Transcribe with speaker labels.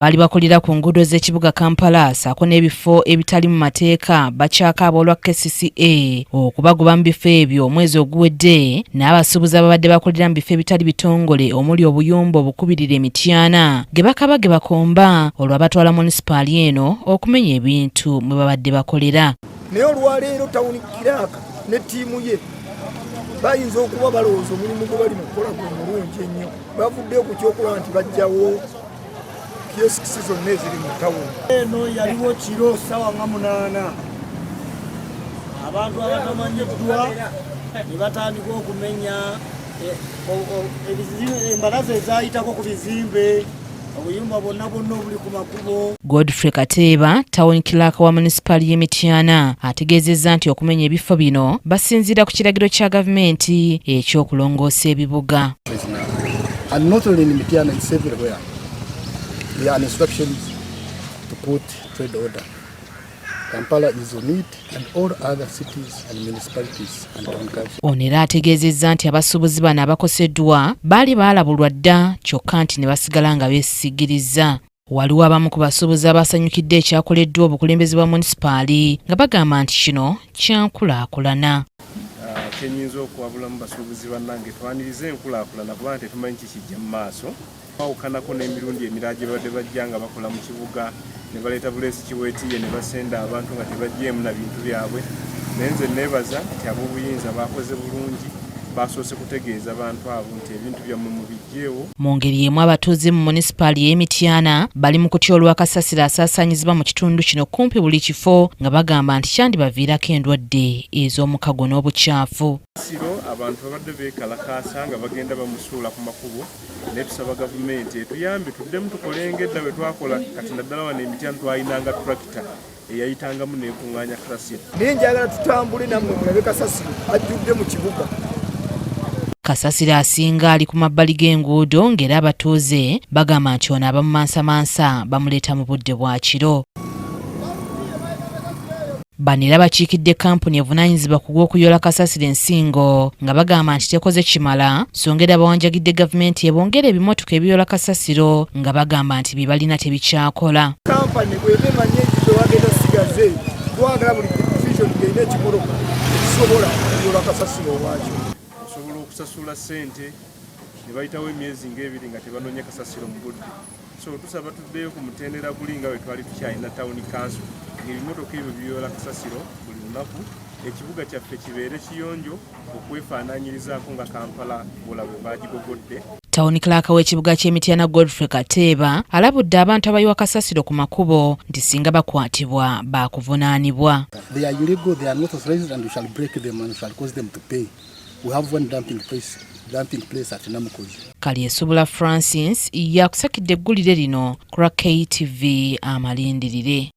Speaker 1: Baali bakolera ku nguudo z'ekibuga Kampala ssaako n'ebifo ebitali mu mateeka bakyakaaba olwa KCCA okubagoba mu bifo ebyo omwezi oguwedde n'abasuubuzi ababadde bakolera mu bifo ebitali bitongole omuli obuyumba obukubirira emityana ge bakaba ge bakomba olwo abatwala munisipaali eno okumenya ebintu mwe babadde bakolera.
Speaker 2: Naye olwaleero tawuni kiraaka ne ttiimu ye bayinza okuba balowooza omulimu gwe bali mu kukola gwe mulungi ennyo, bavuddeyo ku kyokulaba nti bajjawo kiosks zonna eziri mu tawuni.
Speaker 3: Eno yaliwo kiro ssaawa nga 8, abantu abatamanyiddwa ne batandika okumenya embalaza ezayitako ku bizimbe, obuyumba bwonna bwonna obuli ku makubo.
Speaker 1: Godfrey Kateeba, town clerk wa munisipaali y'e Mityana, ategeezezza nti okumenya ebifo bino basinziira ku kiragiro kya gavumenti ekyokulongoosa ebibuga.
Speaker 4: And not only in Mityana, it's everywhere. There are instructions to put trade order. Kampala is on it and all other cities and municipalities and town councils.
Speaker 1: Ono era ategeezezza nti abasuubuzi bano abakoseddwa baali baalabulwa dda kyokka nti ne basigala nga beesigiriza. Waliwo abamu ku basuubuzi abasanyukidde ekyakoleddwa obukulembeze bwa munisipaali nga bagamba nti kino kyankulaakulana.
Speaker 5: Kyenyinza okuwabulamu basuubuzi bannange, twanirize enkulaakulana kubanga tetumanyi kikijja mu maaso. Bawukanako n'emirundi emirala gye babadde bajja nga bakola mu kibuga ne baleeta buleesi kiweetiye ne basenda abantu nga tebagyeemu na bintu byabwe. Naye nze neebaza nti ab'obuyinza bakoze bulungi, basoose kutegeeza bantu abo nti ebintu byammwe mubiggyeewo.
Speaker 1: Mu ngeri y'emu abatuuze mu munisipaali y'e Mityana bali mu kutya olwa kasasiro asaasaanyizibwa mu kitundu kino kumpi buli kifo nga bagamba nti kyandibaviirako endwadde ez'omukago n'obukyafu.
Speaker 5: Kasasiro abantu babadde beekalakaasa nga bagenda bamusuula ku makubo, naye tusaba gavumenti etuyambe tuddemu tukole ng'edda bwe twakola. Kati naddala wano e Mityana twalinanga tractor eyayitangamu n'ekuŋŋaanya kasasiro.
Speaker 2: Naye njagala tutambule nammwe mulabe kasasiro ajjudde mu kibuga.
Speaker 1: Kasasiro asinga ali ku mabbali g'enguudo ng'era abatuuze bagamba nti ono abamumansamansa bamuleeta mu budde bwa kiro. Bano era bakiikidde kkampuni evunaanyizibwa ku gw'okuyoola kasasiro ensingo nga bagamba nti tekoze kimala, so ng'era bawanjagidde gavumenti ebongere ebimotoka ebiyoola kasasiro nga bagamba nti bye balina tebikyakola.
Speaker 2: Kampani bw'eba emanyi ekifo wagenda sigaze, twagala buli division ng'erina ekimotoka ekisobola okuyoola kasasiro waakyo.
Speaker 5: Osobola okusasula ssente ne bayitawo emyezi ng'ebiri nga tebanonye kasasiro mu budde. So tusaba tuddeyo ku mutendera guli nga bwe twali tukyalina town council ng'ebimotoka ebyo biyoola kasasiro buli lunaku, ekibuga kyaffe kibeere kiyonjo okwefaanaanyirizaako nga Kampala bwola bwe baagigogodde.
Speaker 1: Town clerk w'ekibuga ky'e Mityana Godfrey Kateeba alabudde abantu abayiwa kasasiro ku makubo nti singa bakwatibwa baakuvunaanibwa.
Speaker 4: They are illegal, they are not authorized, and we shall break them and we shall cause them to pay. We have one dumping place at Namukozi.
Speaker 1: Kalyesubula Francis yakusakidde eggulire lino ku lwa KTV amalindirire.